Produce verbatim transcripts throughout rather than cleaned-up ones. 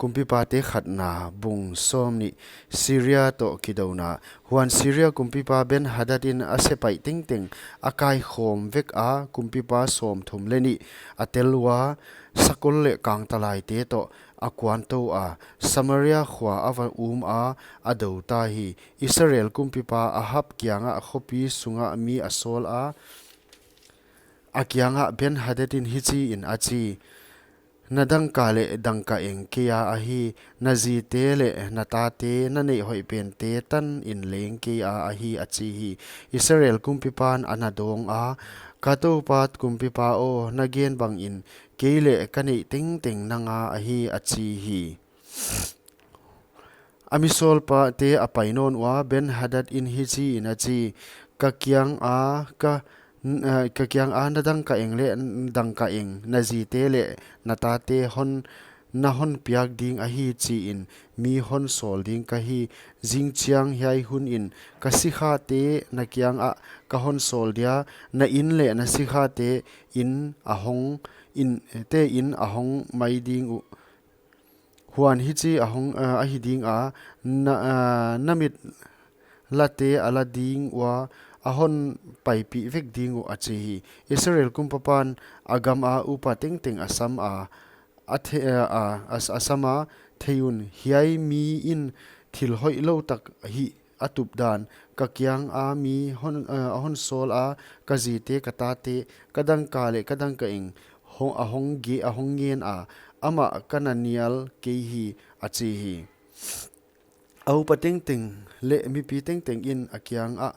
Kumpipate khatna, bung sawmnih. Siria toh kidouna. Huan Siria kumpipa Ben-hadad in a sepaih tengteng a kaikhawm vek a, kumpipa sawmthum leh nih a tel ua, sakol leh kangtalaite toh a kuantou a, Samaria khua a va um a, a dou ta hi. Israel kumpipa Ahab kiangah khopi sungah mi a sawl a, a kiangah Ben-hadad in hichiin a chi: Na dangka leh dangkaeng kei a ahi, na zite leh na tate, na neih hoihpente tanin leng kei a ahi, a chi hi. Israel kumpipan a na dawng a, Ka toupa kumpipa aw, na gen bangin kei leh ka neih tengteng nanga ahi, a chi hi. A misawlpate a pai nawn ua, Ben-hadad in hichiin a chi: Ka kianga, ka, n-, eh, ka kianga na dangkaeng leh dangkaeng, na zite leh na tate hon, na hon piak ding ahi chiin mi hon sawl ding ka hi. Zingchiang hiai hunin ka sikhate na kiangah ka hon sawl dia, na in leh na sikhate in a hong, in, te in a hong mai ding uh. Huan hichi a hong, eh, ahi ding a, na, eh, na mit late a la ding ua, a hon paipih vek ding uh, a chi hi. Israel kumpipan a gama upa tengteng a sam a, a the-, eh, a, a, a sam a, thei un, hiai mi in thil hoihlou tak hih a tup dan, ka kianga mi hon, eh, a hon sawl a, ka zite, ka tate, ka dangka leh ka dangkaeng hong, a hong ge-, a hong ngen a, amah ka na nial kei hi, a chi hi. A upa tengteng leh mipi tengteng in a kiangah,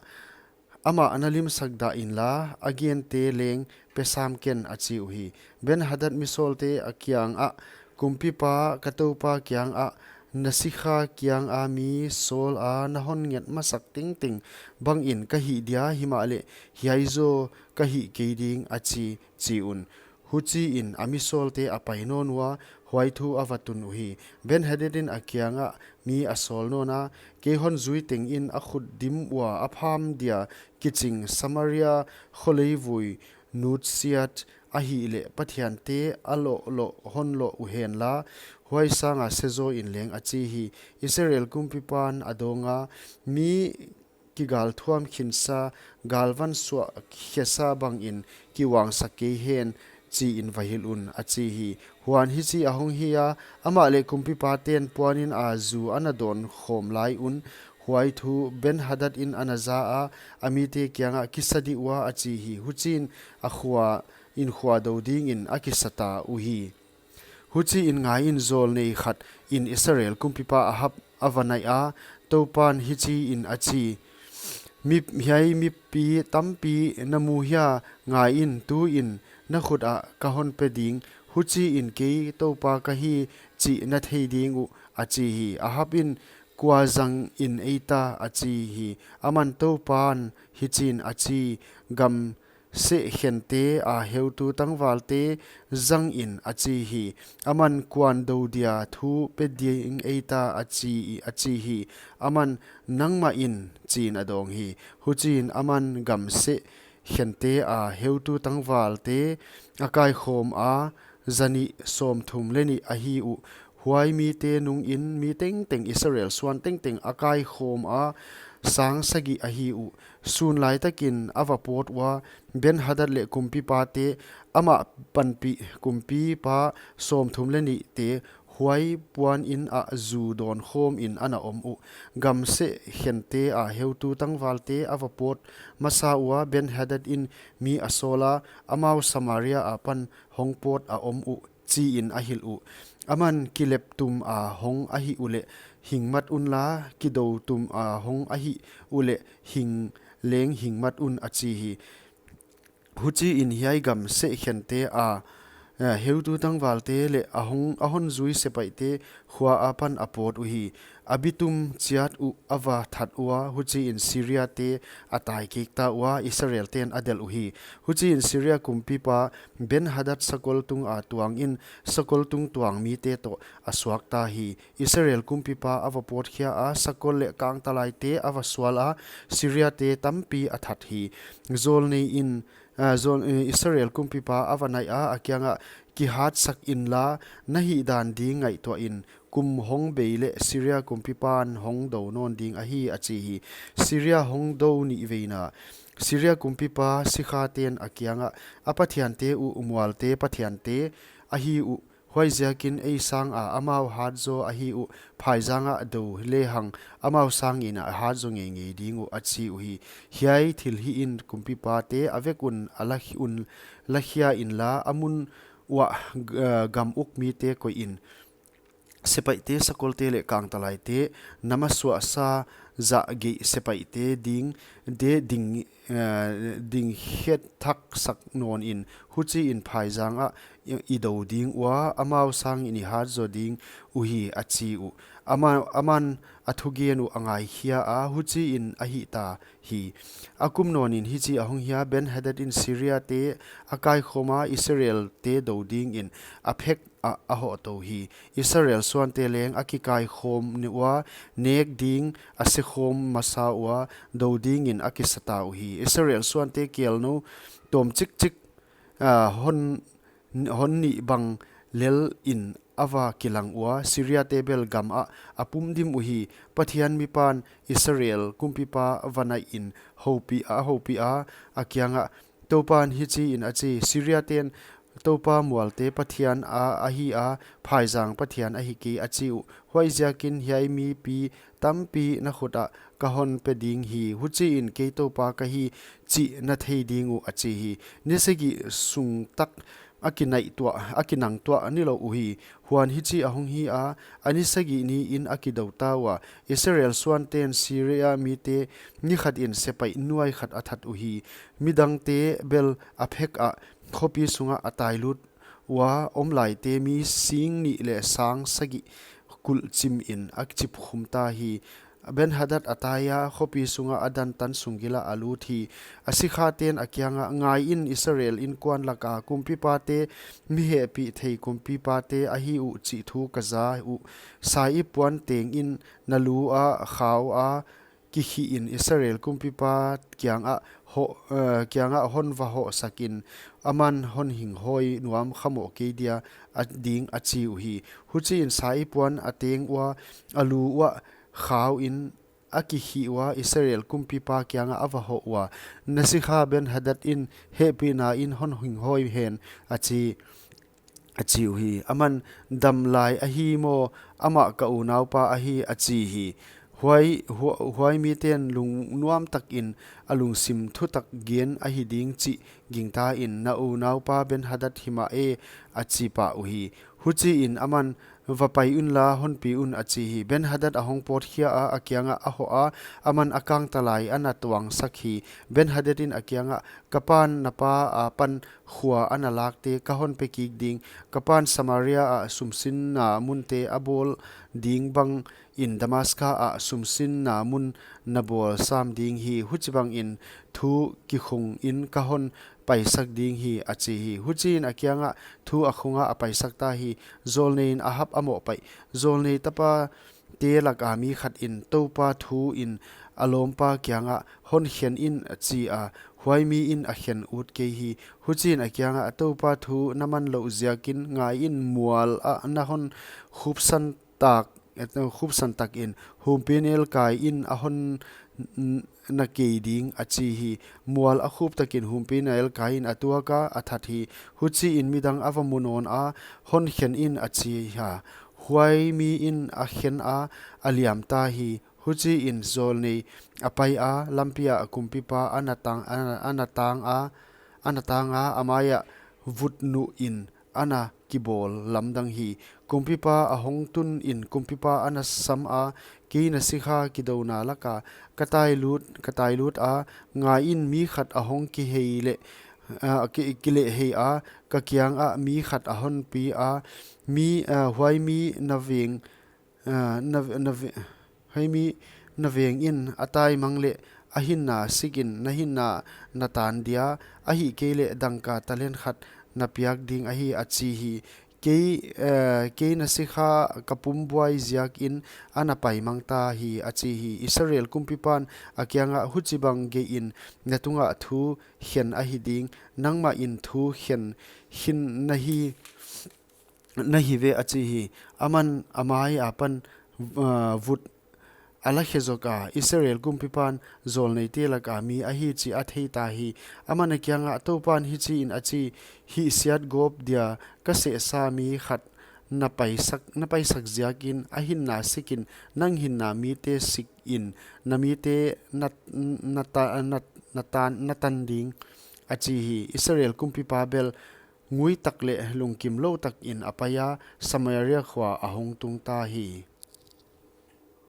Amah na limsak dah inla, a gente leng pe sam ken, a chi uhi. Ben-hadad misawlte a kiangah, Kumpipa, ka toupa kiangah, na sikha kianga mi sawl a na hon nget masak tengteng bangin ka hih dia, himahleh hiai zaw ka hih kei ding, a chi, chi un. Huchiin a misawlte a pai nawn ua, huai thu a va tun uhi. Ben-hadad in a kiangah mi a sawl nawn a, Kei hon zui tengin a khut dim ua a pham dia kiching Samaria kholeivui nutsiat ahihleh pathiante a loh loh hon loh uhenla, huai sanga se zaw in leng, a chi hi. Israel kumpipan a dawng a, Mi kigalthuam khinsa, galvan suah khesa bangin kiuangsak kei hen, chiin va hilh un, a chi hi. Huan hichi a hong hi a, amah leh kumpipaten puanin a zu a na dawn khawm lai un, huai thu Ben-hadad in a na za a, a mite kiangah, Kisa dih ua, a chi hi. Huchiin a khua, inkhua dou dingin a kisa ta uhi. Huchiin ngaiin, zawlnei khat in Israel kumpipa Ahab a va naih a, Toupan hichiin a chi: Mi, hiai mipi tampi na mu hia? Ngaiin, tuin na khut ah ka hon pe ding, huchiin kei toupa ka hi chih na thei ding uh, a chi hi. Ahab in, Kua zangin ei ta? a chi hi. Aman, Toupan hichiin a chi: Gam seh khente a heutu tangvalte zangin, a chi hi. Aman, Kuan dou dia thu pe ding ei ta? a chi, a chi hi. Aman, Nangmah in, chiin a dawng hi. Huchiin aman, Gam seh khente a heutu tangvalte a kaikhawm a, zanih sawmthum leh nih ahi uh. Huai mite nungin mi tengteng, Israel suan tengteng a kaikhawm a, sang sagih ahi uh. Sun laitakin a va pawt ua, Ben-hadad leh kumpipate, amah panpih kumpipa sawmthum leh nihte, huai puan inn ah zu dawn khawmin a na om uh. Gam seh khente a heutu tangvalte a va pawt masa ua, Ben-hadad in mi a sawl a, Amau Samaria apan hong pawt a om uh, chiin a hilh uh. Aman, Kilep tum a hong ahih uleh hing mat unla, kidou tum a hong ahih uleh hing leng hing mat un, a chi hi. Huchiin hiai gam seh khente a, eh, heutu tangvalte leh a hong, a hon zui sepaihte khua apan a pawt uhi. A bitum chiat uh a va that ua, huchiin Siriate a tai kik ta ua, Israelten a delh uhi. Huchiin Siria kumpipa Ben-hadad sakol tunga tuangin, sakol tung tuang mite toh a suak ta hi. Israel kumpipa a va pawtkhia a, sakol leh kangtalaite a va sual a, Siriate tampi a that hi. Zawlnei in ah, Zol-, eh, Israel kumpipa a va naih a, a kiangah, kihatsak inla, na hihdan ding ngaihtuah in, kum hong bei leh Syria kumpipa'n hong dou nawn ding ahi, a chi hi. Syria hong dou nih veina. Syria kumpipa sikhate'n a kiangah, a pathiante uh mualte pathiante ahi uh, huaiziakin ei sanga amau hat zaw ahi uh, phaizang ah dou lehang amau sangin a hat zaw ngeingei ding uh, a chi uhi. Hiai thil hih in kumpipate a vek un a la hi-, un la hia inla, a mun uah, eh, gam uk mite koih in, sepaihte, sakolte leh kangtalaite, na masuahsa zah geih sepaihte ding, de ding, eh, ding het thak sak nawn in, huchiin phaizang ah i, i dou ding ua, amau sangin i hat zaw ding uhi, a chi uh. Ama, aman a thugen uh a ngaikhia a, huchiin a hihta hi. A kum nawn in hichi a hong hi a, Ben-hadad in Syria te a kaikhawm a, Israel te dou dingin a phek ah a hoh tou hi. Israel suante leng a kikaikhawm ni ua, nek ding a sekhawm masa ua, dou dingin a kisa ta uhi. Israel suante kelnou tawm chikchik, ah, hon, hon nih bang lel in a va kilang ua, Syria te bel gam ah a pum dim uhi. Pathian mipa'n Israel kumpipa va naih in houpih a, houpih a, a kiangah, Toupa'n hichiin a chi, Syria te'n Toupa mualte pathian a, ahi a, phaizang pathian ahi kei, a chi uh. Huaiziakin hiai mipi tampi na khut ah ka hon pe ding hi, huchiin kei Toupa ka hi chih na thei ding uh, a chi hi. Ni sagih sung tak a kinaihtuah, a kinangtuah nilou uhi. Huan hichi a hong hi a, a ni sagih niin a kidou ta ua, Israel suante'n Syria mite ni khatin sepaih nuai khat a that uhi. Midangte bel a phek ah, khopi sungah a tailut ua, omlaite mi sing nih leh sang sagih kulh chim in a chipkhum ta hi. Ben-hadad a tai a, khopi sungah a dan tan sung gil ah a lut hi. A sikhate'n a kiangah, Ngai in, Israel innkuan laka kumpipate, mi hehpihthei kumpipate ahi uh chih thu ka za uh. Sai puan teng in na lu a, khau a, kikhih in Israel kumpipa kiangah hoh, eh, kiangah hon va hoh sak in, aman hon hinghawi nuam kha mawk kei dia a ding, a chi uhi. Huchiin sai puan a teng ua, a lu uah khau in, a kikhih ua, Israel kumpipa kiangah a va hoh ua, Na sikha Ben-hadad in hehpihna in hon hinghawi hen, a chi, a chi uhi. Aman, Dam lai ahi maw, amah ka unaupa ahi, a chi hi. Huai, hua-, huai mite'n lungnuam takin a lungsim thutak gen ahi ding chih gingta in, Na unaupa Ben-hadad hi mah e, a chi pah uhi. Huchiin aman, Va pai unla, hon pi un, a chi hi. Ben-hadad a hong pawtkhia a, a kiangah a hoh a, aman a kangtalai a na tuangsak hi. Ben-hadad in a kiangah, Ka pa'n na pa apan khua a na lakte ka hon pe kik ding. Ka pa'n Samaria ah sumsinna munte a bawl ding bangin Damaska ah sumsinna mun na bawl sam ding hi. Huchibangin thu kikhung in ka hon paisak ding hi, a chi hi. Huchiin a kiangah thu a khung a, a paisak ta hi. Zawlnei in Ahab a mohpaih. Zawlnei tapate laka mi khat in Toupa thu in a lawmpa kiangah, Hon khen in, a chi a, huai mi in a khen ut kei hi. Huchiin a kiangah, Toupa thu na man louh ziakin, ngai in, mual ah na hon khupsan tak, khupsan takin humpinelkai in a hon n-, na kei ding, a chi hi. Mual a khup takin humpinelkai in a tuak a, a that hi. Huchiin midang a va mu nawn a, Hon khen in, a chi hi. Huai mi in a khen a, a liam ta hi. Huchiin zawlnei a pai a, lampi ah kumpipa a na tang, a na, a na tang a, a na tang a, a mai ah vut nuh in a na kibawl lamdang hi. Kumpipa a hong tun in kumpipa a na sam a, Kei na sikha kidouna laka ka tai lut, ka tai lut a, ngai in, mi khat a hong kihei leh, ah, ki, kilehhei a, ka kiangah mi khat a hon pi a, mi, ah, huai mi na veng, ah, na, na ve-, huai mi na veng in a tai mang leh a hinna sik in na hinna na tan dia, ahihkeileh dangka talent khat na piak ding ahi, a chi hi. Kei, eh, kei na sikha ka pum buai ziakin a na pai mangta hi, a chi hi. Israel kumpipan a kiangah, Huchibang geihin na tungah thu khen ahi ding, nangmahin thu khen khin na hi, na hi ve, a chi hi. Aman a mai apan, eh, vut a la khe zok a, Israel kumpipan zawlneite laka mi ahi chih a thei ta hi. Aman a kiangah, Toupan hichiin a chi, Hihsiatgawp dia ka sehsa mi khat na paisak, na paisak ziakin a hinna sikin nang hinna mite sikin na mite na, na ta, na, na tan, na tan ding, a chi hi. Israel kumpipa bel ngui tak leh lungkim lou takin a pai a, Samaria khua a hong tung ta hi.